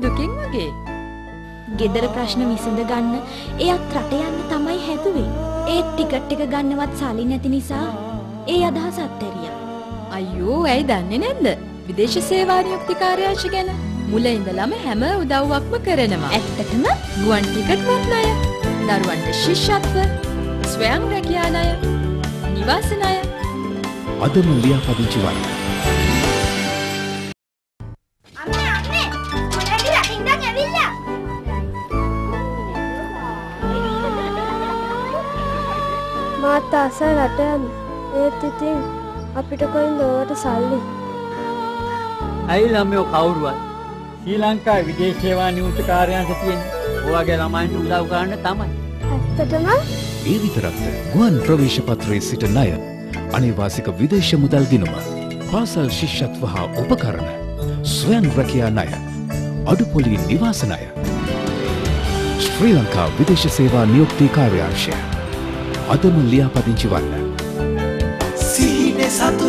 දුකින් වගේ. ගෙදර ප්‍රශ්න විසඳ ගන්න එයත් රට යන්න තමයි හැදුවේ. ඒ ටිකට් එක ගන්නවත් සල්ලි නැති නිසා ඒ අදහස අත්හැරියා. අයියෝ, ඇයි දන්නේ නැද්ද? විදේශ සේවා නියුක්ති කාර්යාංශ ගැන මුල ඉඳලම හැම උදව්වක්ම කරනවා. ඇත්තටම ගුවන් ටිකට්වත් ණය, දරුවන්ට ශිෂ්‍යත්ව, ස්වයං රැකියා ණය, නිවාස ණය. අදම ලියාපදිංචි වන්න. අම්මේ අම්මේ මොනවද රටින් ඉඳන් ඇවිල්ලා? මාත් ආසයි රට යන්න. ඒත් ඉතින් අපිට කොයින්ද ඕවට සල්ලි? ඇයි ළමයෝ කවුරුවත් ශ්‍රී ලංකා විදේශ සේවා නියුක්ති කාර්යාංශ තියෙන්නේ ඔයගේ ළමයින්ට උදව් කරන්න තමයි. ඇත්තටම? ඒ විතරක්ද, ගුවන් ප්‍රවේශ පත්‍රයේ සිට ණය, අනිවාසික විදේශ මුදල් ගිණුම, පාසල් ශිෂ්‍යත්ව හා උපකරණ, ස්වයං රැකියා ණය, අඩු පොලී නිවාස ණය. ශ්‍රී ලංකා විදේශ සේවා නියුක්ති කාර්යාංශය. අදම ලියාපදිංචි වන්න. සිහිනේ සතුට.